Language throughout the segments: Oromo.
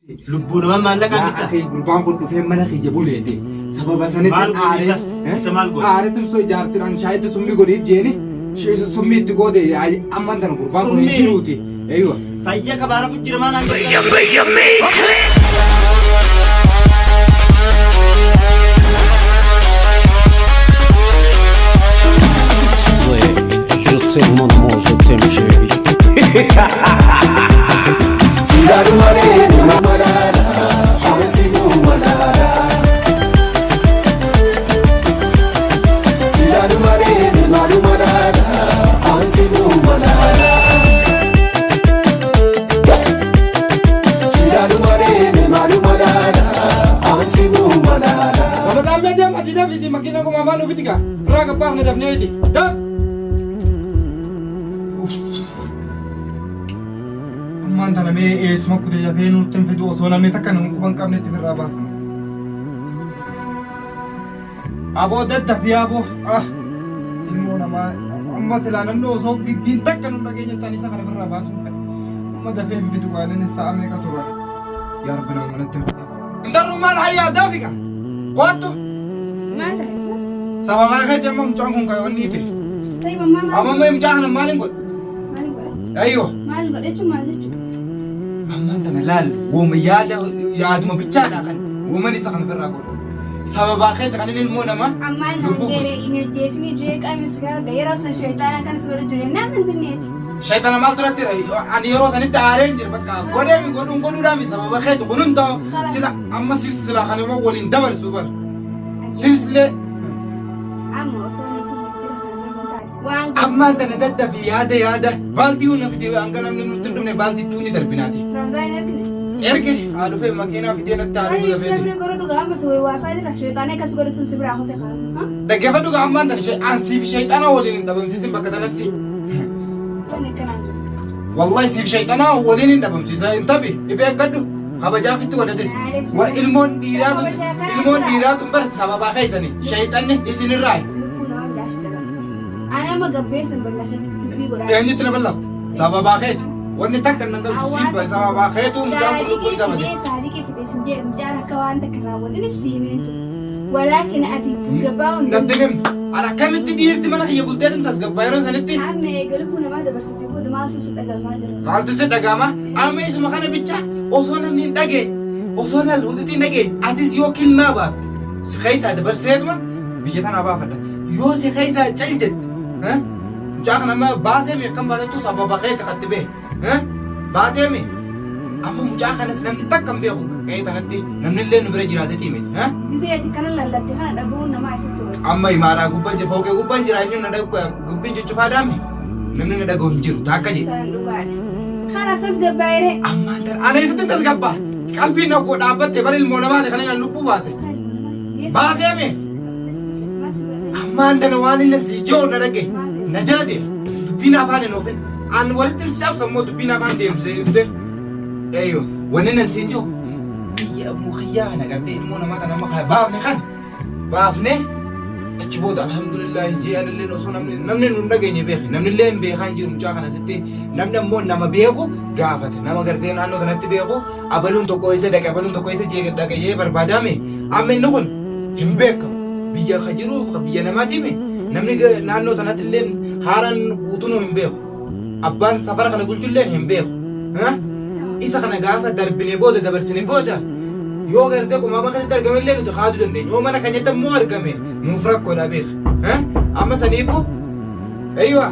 Lubbuu namaa maallaqaan Yaa bittaa? akhi gurbaan kun dhufee mana kiyya buleete. Sababa sanitti Maal godhe isa? aaree. Isa maal godhe? Aaree tumsoo jaartiidhaan shaayitti summii godhiif jeeni. Summii itti goote ammaan tana gurbaan kun hin Summii? jiruuti. Eeywa. Fayya qabaa rafu jira maal naan jettaa? Ouais, je t'aime maman, je t'aime chérie. Ramadaan mee deem ati dafiti makiina kuma afaan ofitti gaa. Biraa gabbaaf na dafneeti. Daf. Ammaan tana mee eessuma kutee dafee nutti hin fidu osoo namni takka nu quba hin qabnetti firraa baafna. Aboo daddafii aboo. Ah. Ilmoo namaa amma silaa namni osoo gibbiin takka nu dhageenye ta'an isa kana firraa baasuun fedha. Amma dafee hin fidu waan inni sa'a meeqa tura. Yaa Rabbi nama manatti hin fidin. Intarrummaan hayyaa dafika. Kottu. Maal ta'e? Sababaa keetti amma mucaan kun kan inni ta'e. Ta'e mammaa maal? Amma amma mucaa kana maaliin godhe? Maal godhe? Ayyoo. Maal godhe jechuun maal jechuudha? Ammaan tana laal wooma yaada yaaduma bichaadha kan wooman isa kana ofirraa godhu. Sababaa keetti kan inni ilmoo namaa Ammaan naan lubbuu geere hin ajjeesini jeeqame si garadha yeroo san shayxaana kan si godhu jiru naan hin dinneeti. Shayxana maal turatti ani yeroo sanitti aaree hin jiru bakka godhee mi godhuun godhuudhaa mi sababa keetti kun hundaa sila amma sis sila kan immoo waliin dabarsu bar. Sislee Amma osoo ni fi jira kan nama taate. Waan ammaan tana daddafi yaada yaada baaltii hunda fidee hanga namni nutti hin dhufne baaltii tuuni darbinaati. Ramdaan hin argine. Erge haa dhufee makiinaa fidee natti haa dhufu Ay, dafeeti. sabri godhu dhugaa amma si waasaa jira. Shayxaana akkas godhu sun si biraa kute kaa. Dhaggeeffadhu gaa ammaan tana an siif shayxana waliin hin dhabamsiisin bakka tanatti. Wanni akkanaan jiru. Wallahi siif shayxana waliin hin dhabamsiisa hin tabi if eeggadhu kabajaa fitti godhatis. Wa ilmoon dhiiraa tun ilmoon dhiiraa tun bar sababaa keessani shayxanni isinirraa Lubbuu namaa bilaash dabarti. Ani amma gabbeessan bal'atetti dubbii godhaa. eenyutti na ballaqte sababaa keeti wanni takka nan galchu siif sababaa keetu mucaan kun lubbuu isaa bade. Saadiqii fidee sin jedhe mucaan akka waan takka raawwatin si himeen ture. Walaakin ati tasgabbaa'uu hin Natti himne ani akkamitti dhiirti mana kiyya bulteetin tasgabbaa yeroo sanitti Amma eega lubbuu namaa dabarsite booda maaltu si dhagahamaa jira? Maaltu si dhaga'ama? Amma isuma kana bicha osoo namni hin dhageenye, osoo lal hututi hin dhageenye, atis yoo kilmaa baafte si keessaa dabarseetuma biyya tanaa baafadha. Yoo si keessaa cal jette, eh? Mucaa kana amma baasee mi akkam baasettu sababa keeti katti bee, eh? Baatee mi? Amma mucaa kanas namni takka hin beeku qe'ee tanatti namni illee nu bira jiraatetii miti, eh? Gisee ati kana lallatte kana dhaga'uun namaa isitti oola. Amma imaaraa gubbaan jira, fooqee gubbaan jira, eenyuun na dhaga'u, dubbiin cuccufaa daame namni na dhaga'u hin jiru, taakka jedhe. Isaan dhugaadha. Kanaaf tasgabbaa'ee. Ammaan tana ana eessatti tasgabbaa? Qalbiin na koo dhaabbatte bara ilmoo namaati kan inni lubbuu baase. Baasee mee? Ammaan tana waan inni si jiru na dhage na jala deema. Dubbiin afaan hin oofin. An walitti si cabsa immoo dubbiin afaan deemsee deemte. Eeyyoo wanni nan siin jiru biyya mukiyyaa kana gartee ilmoo namaa kana amma baafne kana. Baafne achi booda alhamdulillahi jee anilleen osoo namni namni nu hin dhageenye beeke namnillee hin beekaa hin jiru mucaa kana sitti namni ammoo nama beeku gaafata nama gartee naannoo kanatti beeku abaluun tokko eessa dhaqe abaluun tokko eessa jee dhaqe jee barbaadame amma inni kun hin beekamu biyya ka jiru ka biyya namaati hime namni naannoo tanatti illee haaraan guutuun hin beeku abbaan safara kana bulchulleen hin beeku. Ha? Isa kana gaafa darbine booda dabarsine booda yoo gartee qumaama keessatti argame illee nuti kaaduu dandeenya. Yoo mana keenyatti ammoo argame nuuf rakkoodha beek. Ha? Amma saniifu eeywa.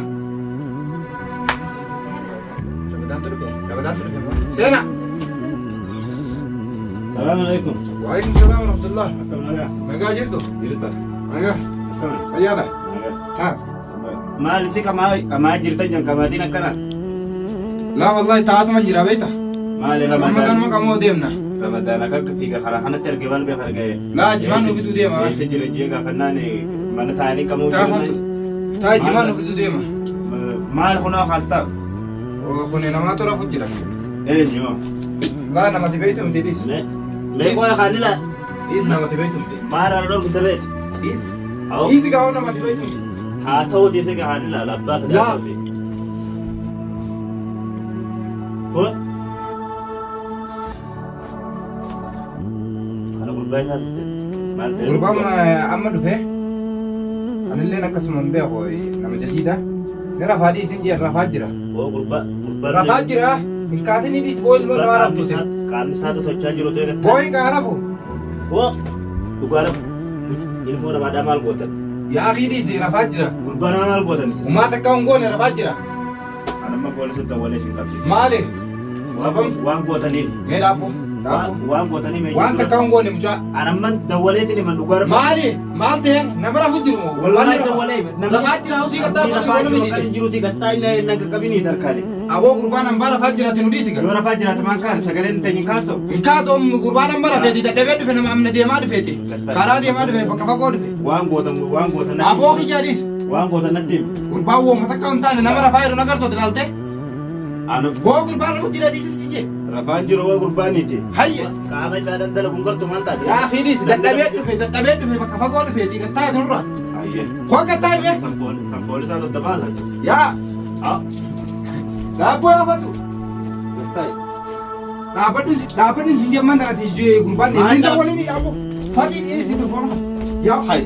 Ramadaantu dhufe. Ramadaantu dhufe. Seenaa. Salaam alaikum. Waalaikum salaam wa rahmatullah. Akkam nagaa? Nagaa jirtu? Jirta. Nagaa. Akkam? Fayyaadha. Nagaa. Haa. Maal si qamaa qamaa jirtan jan qamaatiin akkana? Laa wallahi taa'atuma jira beekta. Maali Amma ramadaan? ganuma qamoo deemna. Ramadaan akka akka fiiga karaa kanatti arge maal beeka arge? Laa jimaan nu fiduu deema. Eessa jira jee gaafannaan mana taa'anii qamoo Taa'atu. Taa jimaan nu fiduu deema. Maal kunoo kaastaa? Kuni namaa tola jira. Eenyu? Laa namatti beektu miti dhiis. Mee qoya kaanila Dhiis namatti beektu miti. maal arga dhorkitereeti? Dhiis. Haa Dhiisi gaa'oo namatti beektu miti. Haa ta'uu dhiise kaanila abbaa fedhaa Laa. ta'uti. Kun Gurbaa isaa dhufte. Maal ta'e? Gurbaan amma dhufe. Anilleen akkasuma hin beeku nama jadiida. Ni rafaa dhiisin jee rafaa jira. Oo gurbaa gurbaa. Rafaa jira. Hin kaasin dhiis boo ilmoo namaa raftuse. Qaamni isaa tochaa jiru ta'e gattaa. Booyi kaa rafu. Oo dhugaa rafu. Ilmoo namaadhaa maal gootan? Yaa akii dhiisi rafaa jira. Gurbaa namaa maal gootan isin? Umaa takka hin goone rafaa jira. Anamma poolisii dawwalee isin qabsiisa. Maali? Waan gootaniif. Mee dhaabbo. Dhaabbo. Waan gootaniif. Waan takka hin goone mucaa. Anamma dawwaleetiin himan dhugaa rafu. Maali? Maal ta'e? Nama rafu jiru moo? Wallahi dawwalee. Rafaa jira hosii gattaa Namni booda rafaa goone jiru kan miti. hin jiruuti gattaa inni nan qaqqabinii tarkaale. Aboo gurbaan hambaa rafaa jiraate nu dhiisi Yoo gaa. rafaa jiraate maan kaan sagaleen hin teenyin kaasoo. Hin kaatoom gurbaan amma rafeeti dadhabee dhufe nama amna deemaa dhufeeti. Karaa deemaa dhufe bakka fagoo dhufe. Waan gootan waan gootan natti Aboo kiyyaa dhiisi. Waan gootan natti himi. Gurbaan wooma takka hin taane nama rafaa jiru nagartooti ilaalte. Anu Boo gurbaan rafu jira dhiisi si jee. rafaan jiru waa gurbaaniiti. Hayya. Qaama isaa daldala kun gartuu maal taate? Yaa akii dhiisi dadhabee dhufe dadhabee dhufe bakka fagoo dhufeeti gattaa turra. Hayyee. Koo gattaa himee. San poolisaa totta baasati. Yaa Ah. dhaabboo yaafatu. Dhaabbadhu dhaabbadhu si jemman taate gurbaan Maal inni dhaab- waliin dhaabu. Fatii dhiisi telefoona. Yaa. Hay.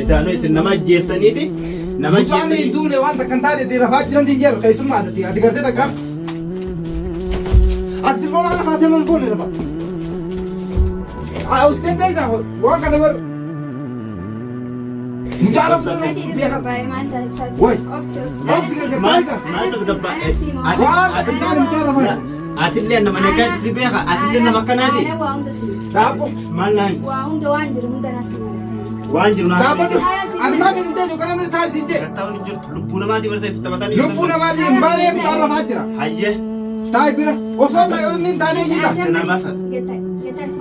Edaanoo isin nama ajjeeftaniiti. Nama Mucaan hin ajjeeftanii. duune waan takka hin taane rafaa jiran siin jedhu keessummaa ati ati gartee takka. Ati telefoona kana kaatee man foone lafa. Usteen ta'isa waan kana bar. Mucaan rafu Ati jiru dhiisi beeka. baay'ee maal taasisaa Wai. jira? Obsi obsi. Obsi Ana gargar Maal taayiga. maal tasgabbaa'e? Waan takka hin taane mucaan rafaa jiru. Atillee nama nagaatti si beeka. Atillee nama akkanaati. Ana waa hunda si. Dhaabbo. Maal naan Waa hunda waan jiru hunda na si. waan jiru naan. Dhaabbadhu. Ati maa gadi hin teenyu kana namni taasisi hin jee. Gattaa hin jirtu. Lubbuu namaati bartee itti taphatanii. Lubbuu namaatii hin baanee mucaan rafaa jira. Hayyee. Taayi bira. Osoo taa'e inni hin taane iyyita. Gattaa gattaa si.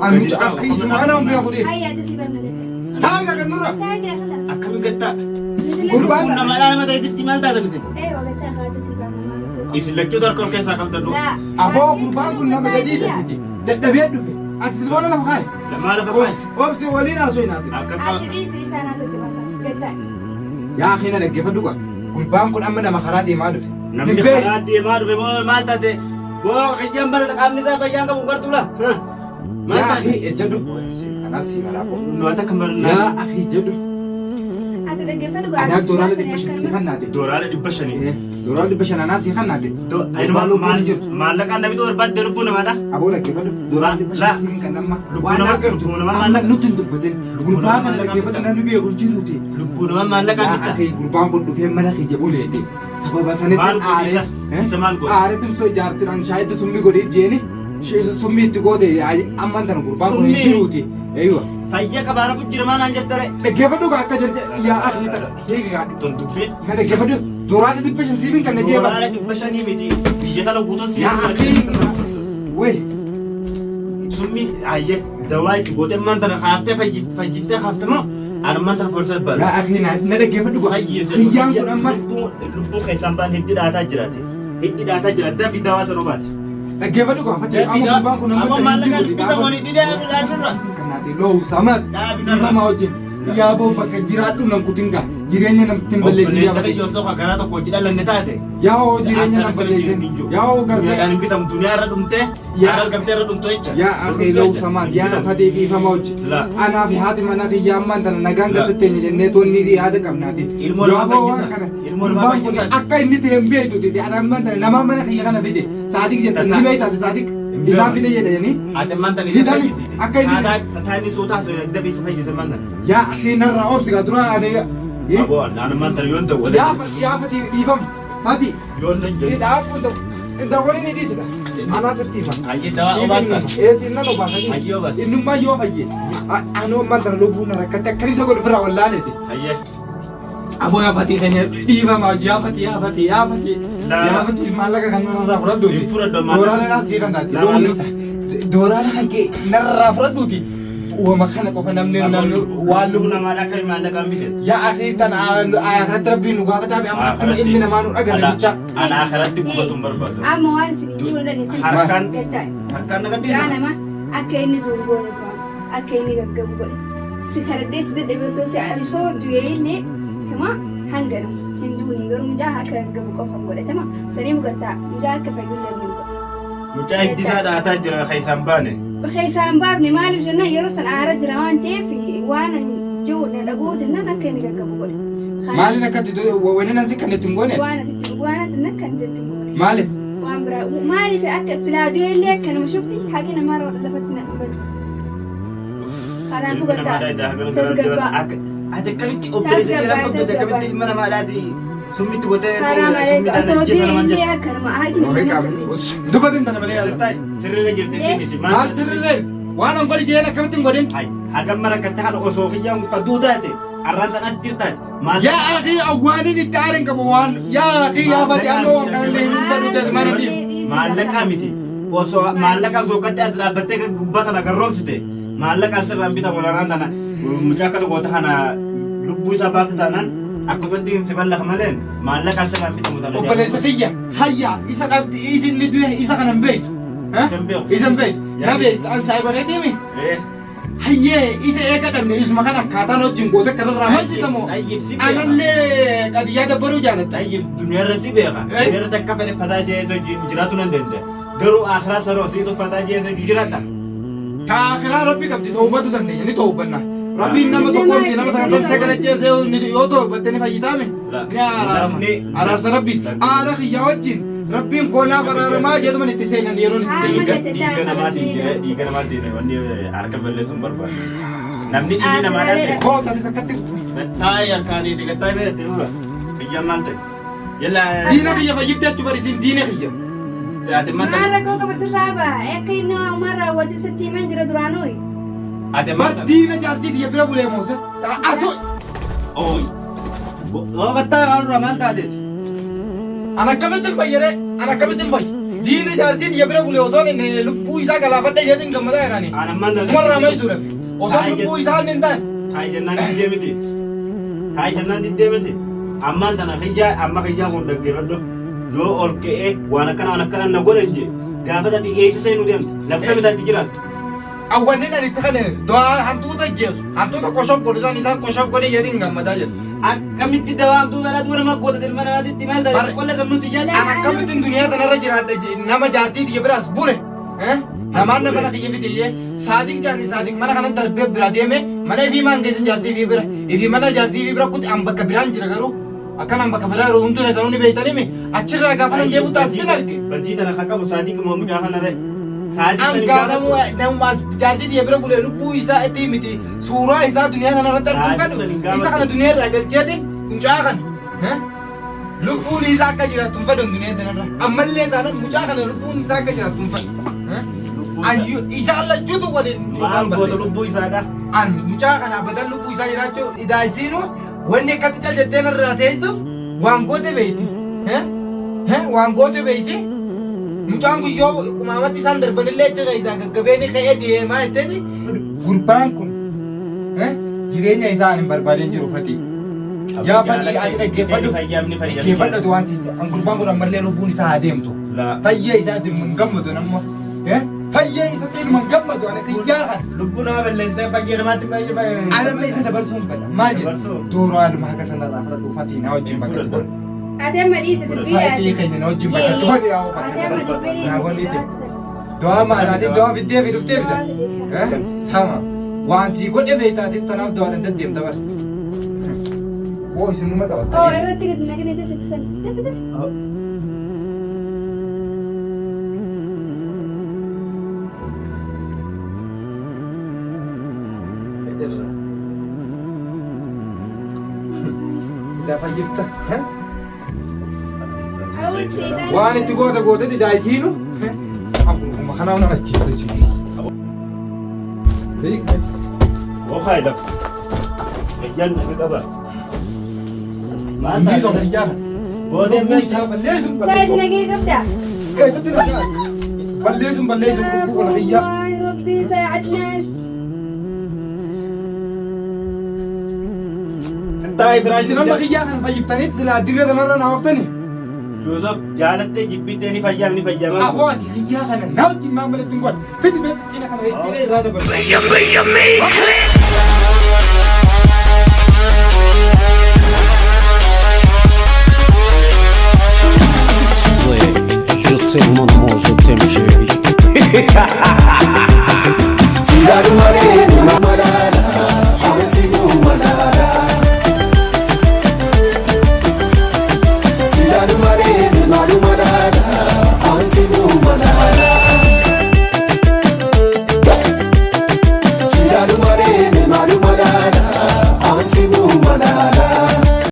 Ani mucaa keessumaa nama beeku dhiye. Hayya ati si barna gattaa. Taayi kan nurra. Taa jira kala. Akkamiin gattaa? Gurbaan Lubbuu namaadhaa nama ta'e tifti maal taatan isin? Eewa gattaa haa si barna maal. Isin lachuutu harka ol keessaa qabdan dhufu. Laa. Aboo gurbaan kun nama gadiidha titi. Dadhabee dhufe. Ati telefoona lafa kaayi. Lamaa lafa kaayi. Obsi obsi waliin haasoo hin haati. Akka Ati dhiisi isaa naa totti basa. Gattaa. Yaa akhiina dhaggeeffadhu gaa. Gurbaan kun amma nama karaa deemaa dhufe. Namni Hin beeku. karaa deemaa dhufe moo maal taate? Boo kiyyaan bara qaamni isaa fayyaan qabu gartuu la. Maal Yaa taate? akhii jedhu. Anaas si malaa koo. Nu akka marnaa. Yaa akhii jedhu. Ati dhaggeeffadhu gaa. Anaas dooraala 500 si kannaate. Dooraala 500. Dooraala 500 anaas si kannaate. Gurbaan lubbuun hin jirtu. Maallaqaan namni barbaadde lubbuu namaadha. Aboo dhaggeeffadhu. Dooraala 500 si kan amma. Lubbuu Waan nama- argamtu. lubbuu nama Amma maallaqa- nutti hin dubbatin. Lubbuu Gurbaa nama kana maallaqa dhaggeeffadhu bitta. namni beeku hin jiruuti. Lubbuu nama maallaqaan Yaa bitta. akhii gurbaan kun dhufee mana kiyya buleete. Sababa sanitti Maal godhe isa? Isa maal godhe? Aareetti sun jaartiin shaayitti summii godheef jeeni summii itti goote ammaan tana gurbaan kun hin Summii? jiruuti. Eeywa. Fayya qabaa rafu jira maal naan jettare? Dhaggeeffadhu gaa akka jirte yaa akhii tana hiiki gaa. Tun dubbiin. Na dhaggeeffadhu dooraala 500 siifin kan na jeeba. Dooraala 500 miti. Biyya tana guutuun si. Yaa akhii. Wey. Summii hayyee dawaa itti gootee ammaan tana kaaftee fayyiftee kaafte moo anammaan tana foolisa barbaadu. Yaa akhii na dhaggeeffadhu gaa. Kiyyaan kun amma Lubbuu keessaan baan hiddi dhaataa jiraate. Hiddi dhaataa jira dafi dawaa sana baase. Dhaggeeffadhu gaa fakkii Dafi amma dawaa. gurbaan kun amma Amma hin maallaqaan jiruuti. bitamoon hiddi dhaabirra. Kanaaf loowu samat. Dhaabi narra. Dhiifama wajjin. Yaa boo bakka jiraadhu nan kutin gaa. Jireenya namatti hin balleessin yaa Obboleessa fakkii. kiyya osoo karaa tokko hojii dhalanne taate. Yaa hoo jireenya nan balleessin. Yaa hoo gartee. Duniyaadhaan hin bitamu duniyaa irra dhumtee. Yaa- Yaa irra dhumtee jecha. Yaa akhii loowu samaat yaa fatee dhiifama wajjin. La. Anaa fi haati manaa fi yaa ammaan tana nagaan La. gadi teenya jennee toonni yaada qabnaati. Ilmoo namaa Yaa boo waan fayyisa. kana. Ilmoo namaa Gurbaan kun fayyisa. akka inni ta'e hin beektu titi. Ana ammaan tana namaa mana kiyya kana fide. Saadiq jettan ni beektaati Saadiq. Hin Isaa beeku. fide jedhanii. Ati ammaan tana isa Hidhani fayyisite. akka inni- Taataa inni suutaa dafi isa fayyise ammaan tana. Yaa akhii narraa obsi gaa dura ani. Aboo anaan ammaan tana yoon ta'u. Yaa yaa fatee dhiifama. Fati. Yoon nan jedhu. Dhaabuu dawwanii ni dhiisita. Anaa sitti hima. Hayyee dawaa obaasa. Eessi nan obaasa. Hayyee obaasa. Innummaa yoo fayye. Anoo ammaan tana lubbuun na rakkate akkan isa godhu biraa wallaaleeti. Hayyee. Aboo yaa fatii keenya dhiifama yaa fatii yaa fatii yaa fatii. Laa. Yaa fatii maallaqa kan narraa fudhadhuuti. Hin fudhadhu ammaan. Dooraala naa sii kan taate. Laa. Loomsa. Dooraala kan kee narraa fudhadhuuti. Uumama kana qofa namni namni waan Lubbuu lubbu namaadha akka maallaqaan bite. Yaa akhi tan akhiratti rabbiin nu gaafataa fi amma akkuma ilmi namaa nu dhagana jecha. Ana akhiratti gubatu hin barbaadu. Amma waan isin hin jiru dhageessan. Harkaan Gattaa. harkaan na Mucaa gadhiisa. nama akka inni du'u goone turan akka inni gaggabu godhe. Si karadhee si dadhabee osoo si osoo du'ee illee tama hanga nama hin duuni garuu mucaa akka gaggabu qofa godhe tama sanii mugattaa mucaa akka fayyuu illee ni godhe. Mucaa hiddisaa dhaataa jira keessaan baane. Keessaa hin baafne maaliif jennaan yeroo san aara jira waan ta'eef waan jiru na dhabuu jennaan akka inni gaggabu godhe. Kanaaf Maaliin akka itti wanni nan si kan itti hin goone? waan ati itti waan ati akka itti hin goone. Maaliif? Waan biraa maaliif akka silaa du'e illee akka nama shufti haqi namaa lafatti na dhufatu. Kanaafuu Ilma namaa gattaa dha tasgabbaa. Ati akkamitti obboleessa jira qabdu akkamitti ilma namaa dhaati summitti gootee Karaa malee osoo du'e illee akka nama haqi namaa sirrii. Dubbatin tana malee yaala. Sirriirra jirti miti. Maal sirriirra? Waan an godhi jeen akkamitti hin godhin? Hagam marakkatte kana osoo kiyyaan faduu taate arraan tan achi jirtaate maal Yaa akii awwaanin itti aaren qabu waan yaa akii yaa fati amma waan kanallee hin fadhu taate mana dhiif. Maallaqa miti. Osoo maallaqa osoo gadda as dhaabbattee gubbaa tana garroomsite maallaqa asirraan bitamu arraan tana mucaa akka goota kana lubbuu isaa baafte taanaan akkasumatti si ballaqa malee maallaqa asirraan bitamu tana. Obboleessa kiyya hayya isa dhabdi isin ni du'e isa kana hin beektu. Isa hin beeku. Isa hin beektu. Na beektu an saayiba keetiimi. Hayyee isa eega dhabne isuma kana akkaataan wajjin goote kanarraa marsitamoo Tayyib si beeka. anallee qadiyyaa dabbaruu jaalatta. Tayyib duniyaarra si beeka. Eh? Duniyaarra takka fedhe fataa ishee eessa jiraatu nan danda'a. Garuu akhiraa saroo siitu fataa ishee eessa jiraata. Ka akhiraa rabbi qabdi tawbatu dandeenya ni tawbanna. Rabbiin nama tokko miti nama sagaltam sagala jeesee yoo tawbatte ni fayyitaame. Ni araarama. Araarsa rabbi aara kiyya wajjin rabbiin koo naaf araaramaa jedhuman itti seenan yeroon itti seenan. Dhiiga namaatiin jira dhiiga namaatiin wanni harka balleessuun barbaadu. Namni dhiigni namaadhaa seena. Koo tanis akkatti Gattaa'ee harkaaniiti gattaa'ee beekte dura. Biyyaan maal ta'e? Yalla diina kiyya fayyifte jechuu barisiin diina kiyya. Ati maal Maal ta'e? rakkoo qaba sirraa ba'a akka inni uumaa raawwate sitti himan jira duraanuu. Ati Bar maal ta'e? diina jaartii tiyya bira bulee moose. Asoo Ooyi. Oo gattaa'ee waan dura maal taateeti? An akkamitti hin fayyade? An akkamitti hin fayy? Diina jaartii tiyya bira bule osoo inni lubbuu isaa galaafadhe jedhin gammadaa jirani. An ammaan tana. Sumarraa maysuudhaaf. Osoo lubbuu isaa inni hin taane. Taayi jennaan diddee miti. Taayi jennaan diddee miti. Ammaan tana kiyyaa amma kiyyaa kun dhaggeeffadhu. Yoo ol ka'ee waan akkana waan akkana na godhan jee gaafa tati eessa seenuu deemta? Lafta bitaatti jiraattu. Awwanni ani itti kane du'aa hantuuta jeesu. Hantuuta qoshof godhu isaan isaan qoshof godhe jedhin gammadaa jedhu. Akkamitti dawaamtuu dhala dura nama goota ilma namaatitti maal taate qolla sammuu si An yaadda. akkamittiin duniyaa tanarra jiraadha nama jaartii tiyya biraas bule. Namaan nama kiyya fide jee saadiq jaani saadiq mana kana darbee bira deeme mana ifii maan geessin jaartii ifii bira ifii mana jaartii ifii bira kuti an bakka biraan jira garuu akkanaan bakka biraa yeroo hunduu keessanuu ni beeytanimi achirraa gaafa nan deebi'u taasisin arge. Badii tana kan qabu saadiq moo mucaa kana ree? Saadiq An sani gaalamu gaafattu. namumaas jaartii tiyya bira bulee lubbuu isaa itti miti suuraa isaa duniyaa kana irratti arguun Saadiq sani fedhu isa kana gaafattu. duniyaa irraa galcheetiin mucaa kana. Lubbuun isaa akka jiraattu hin fedhu duniyaa tanarra. Ammallee taanaan mucaa kana lubbuun isaa akka jiraattu hin fedhu. Lubbuun isaa. Ayyu isaan lachuutu waliin Maal waan goota balleessa. lubbuu isaadha? An mucaa kana abadan lubbuu isaa jiraachuu idaa isiinu wanni akkatti cal jettee narraa teessuuf waan goote beeyti. Waan goote beeyti. Mucaan kun yoo qumaamatti isaan darbanillee achi keessaa gaggabee ni ka'ee deemaa jetteeti. Gurbaan kun jireenya isaa ani hin barbaadeen jiru fatii. Yaa fatii ati dhaggeeffadhu. Fayyamni fayyamni. Dhaggeeffadhu waan siin jedhu. An gurbaan kun ammallee lubbuun isaa haa deemtu. Laa. Fayyee isaatti hin gammadu namma. Fayyee isatti hin gammadu ani xiyyaa kana. Lubbuu nama balleessee fayyee namaatti baay'ee baay'ee. Anamma isa dabarsuu hin fedha. Maal jedhu? Dabarsuu? Dooroo haaluma haga sanarraa fudhadhu uffati na wajjin bakka Fudhadhu. godhu. Ati amma dhiisi dubbii Fatii yaadi. keenya na wajjin bakka godhu yaa Ati amma dubbii Naa dhiisi. godhi ta'e. Du'aa maalaatiin du'aa fiddee fi dhuftee fida. Tama. Waan sii godhe beektaatiif tanaaf du'aadhaan deddeemta bara. Koo isin numa Oo qabattanii. irratti gadi naqnee dafi dafi dafi. Lafa jirta. Hawwi sheetaan. Waan itti goota goote didaa isiinu. Akkuma kanaa nama ajjeesa isin. Okaa lafa. Fayyaan nama qaba. Maal Inni soba taate? xiyyaara. Boodee Lubbuu isaa balleessuun Saayis balleessuun. nagee qabdaa? Keessatti ragaa. Balleessuun balleessuun lubbuu kana xiyyaa. الله ربي ساعدنا. Taa'ee biraa Isin amma xiyyaa kana fayyiftaniit silaa dirree sanarra naa ooftani. Joosef jaalattee jibbittee ni fayyaam ni fayyaama. Aboo ati xiyyaa kana na wajjin maal malatti hin godhe. Fidi mee xiqqina kana ittiin irraa dabalu. S'il te plaît, je t'aime mon amour, je t'aime chérie.